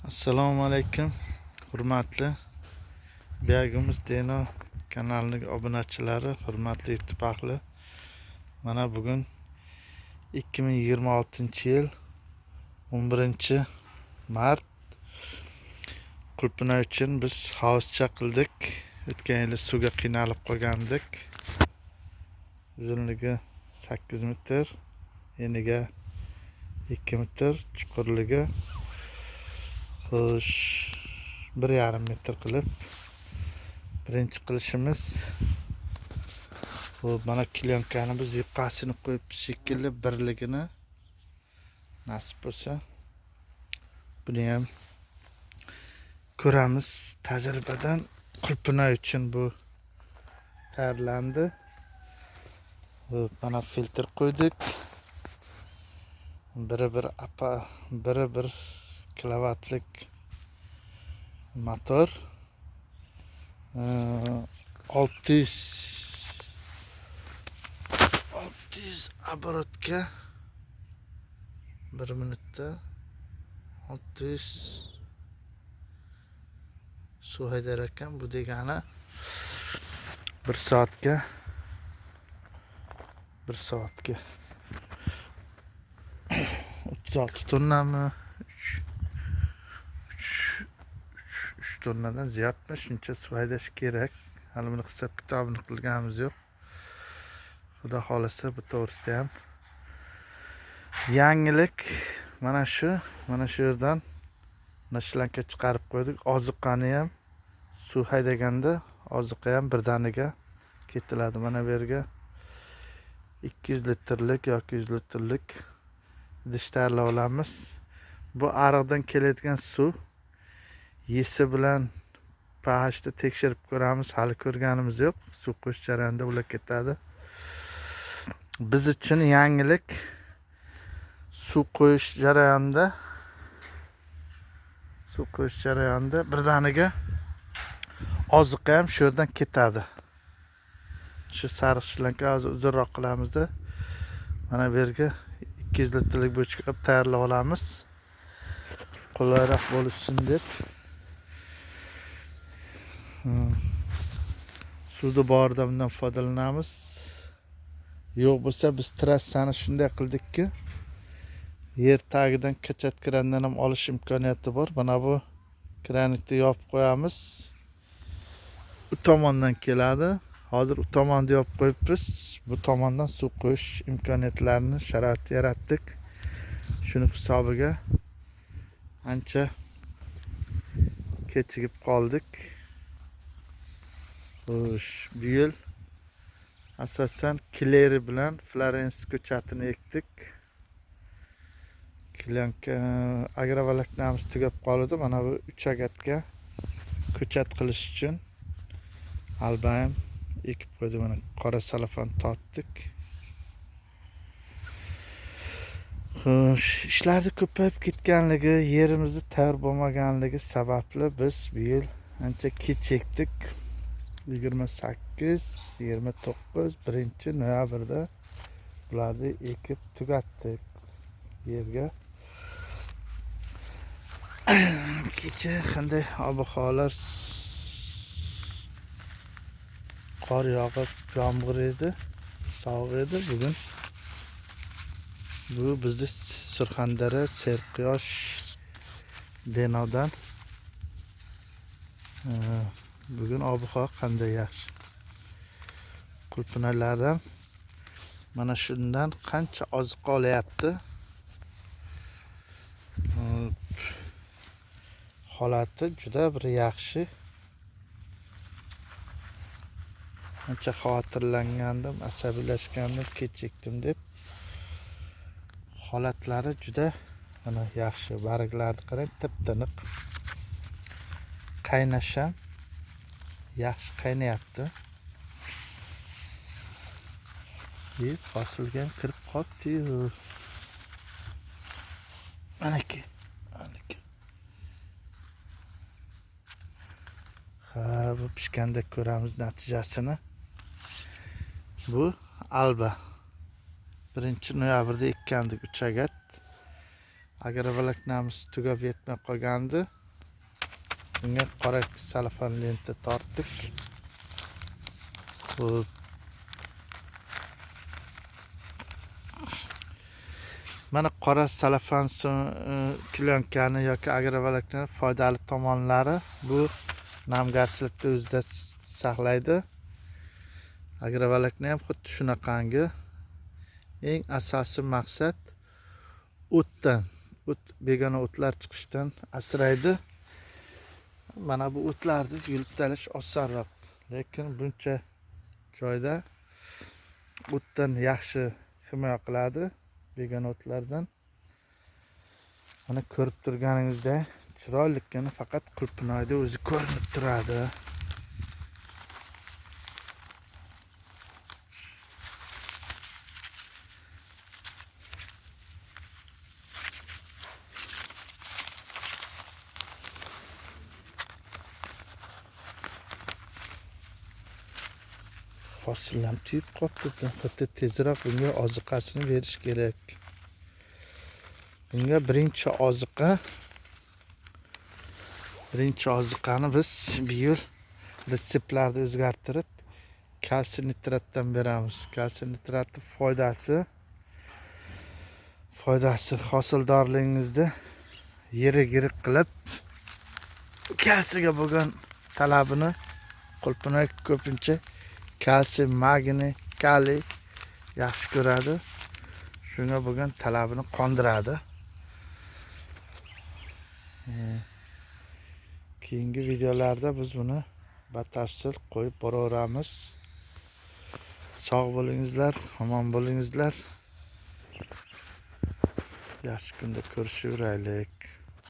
Assalomu alaykum, hurmatli Biyagimiz Deno kanalining obunachilari, hurmatli YouTube ahli. Mana bugun 2026-yil 11 mart qulpinay uchun biz hovuzcha qildik. O'tgan yili suvga qiynalib qolgandik. Uzunligi 8 metr, eniga 2 metr, chuqurligi xo'sh 1,5 metr qilib birinchi qilishimiz bu mana klyonkani biz yuqasini qo'yib shekilli birligini nasib bo'lsa buni ham ko'ramiz tajribadan. Qulpinay uchun bu tayyorlandi. Mana filtr qo'ydik. Biri bir kilovatlik motor, 600 оборотga 1 minutda 600 suv haydar ekan. Bu degani 1 soatga 36 tonnami, 3 tonnadan ziyodmi shuncha suv haydash kerak. Hali buni hisob kitobini qilganimiz yo'q. Xudo xolasa bu to'g'risida ham yangilik mana shu yerdan mana shlanka chiqarib qo'ydik. Oziqani ham suv haydaganda oziqa ham birdaniga ketiladi. Mana bu yerga 200 litrlik yoki 100 litrlik idish tayyorlab olamiz. Bu ariqdan kelayotgan suv yesi bilan pH'ni tekshirib ko'ramiz. Hali ko'rganimiz yo'q. Suv qo'yish jarayonida ular ketadi. Biz uchun yangilik suv qo'yish jarayonida birdaniga oziqa ham shu yerdan ketadi. Shu sariq shlanka hozir uzunroq qilamizda. Mana bu yerga 200 litrlik bochka qilib tayyorlab olamiz. Qulayroq bo'lsin deb. Suvni borida bundan foydalanamiz. Yo'q bo'lsa biz trassani shunday qildikki, yer tagidan kachat krandan ham olish imkoniyati bor. Mana bu kranikni yopib qo'yamiz. U tomondan keladi. Hozir u tomonni yopib qo'yibmiz. Bu tomondan suv qo'yish imkoniyatlarini sharoit yaratdik. Shuni hisobiga ancha kechikib qoldik. Xo'sh, bu yil asosan Kleri bilan Florens ko'chatini ekdik. Klenka agrovoloknamiz tugab qoldi. Mana bu 3 agatga ko'chat qilish uchun albaym ekib qo'ydik. Mana qora salafon tortdik. Xo'sh, ishlarni ko'payib ketganligi, yerimizni tayyor bo'lmaganligi sababli biz bu yil ancha kechikdik. 28, 29, 1 noyabrda bularni ekib tugatdik yerga. Kecha qanday ob-havolar, qor yog'ib, yomg'ir edi, sovuq edi. Bugun bu bizni Surxondaryo Serquyosh Denodan bugun ob-havo qanday yaxshi. Qulpinaylardan mana shundan qancha oziqa olyapti. Holati juda bir yaxshi. Ancha xavotirlangandim, asabiylashgandim, kechikdim deb. Holatlari juda mana yaxshi. Barglarni qarang, tip-tiniq. Qaynash ham yaxshi qaynayapti. Hosilga ham kirib qoldi-yu. Manaki. Ha, bu pishganda ko'ramiz natijasini. Bu alba. 1 noyabrda ekkandik 3 agat. Agrovoloknamiz tugab yetmay qolgandi. Bunga qora salafan lenta tortdik. Xo'p. Mana qora salafan klyonkani yoki agrovoloknani foydali tomonlari bu namgarchilikni o'zida saqlaydi. Agrovolokni ham xuddi shunaqangi. Eng asosiy maqsad o'tdan, o't begona o'tlar chiqishdan asraydi. Mana bu o'tlarni yulib tashlash osonroq, lekin buncha joyda o'tdan yaxshi himoya qiladi begona o'tlardan. Mana ko'rib turganingizdek chiroylikkina faqat qulpinoyda o'zi ko'rinib turadi. Hosil ham tuyib qolibdi. Xuddi tezroq bunga oziqasini berish kerak. Bunga birinchi oziqani biz bu yil retseptlarni o'zgartirib kalsiy nitratdan beramiz. Kalsiy nitratning foydasi hosildorligingizni yirik-yirik qilib kalsiyga bo'lgan talabini qulpinoy ko'pincha kalsiy, magniy, kaliy yaxshi ko'radi. Shunga bo'lgan talabini qondiradi. Keyingi videolarda biz buni batafsil qo'yib boraveramiz. Sog' bo'lingizlar, omon bo'lingizlar. Yaxshi kunda ko'rishaveraylik.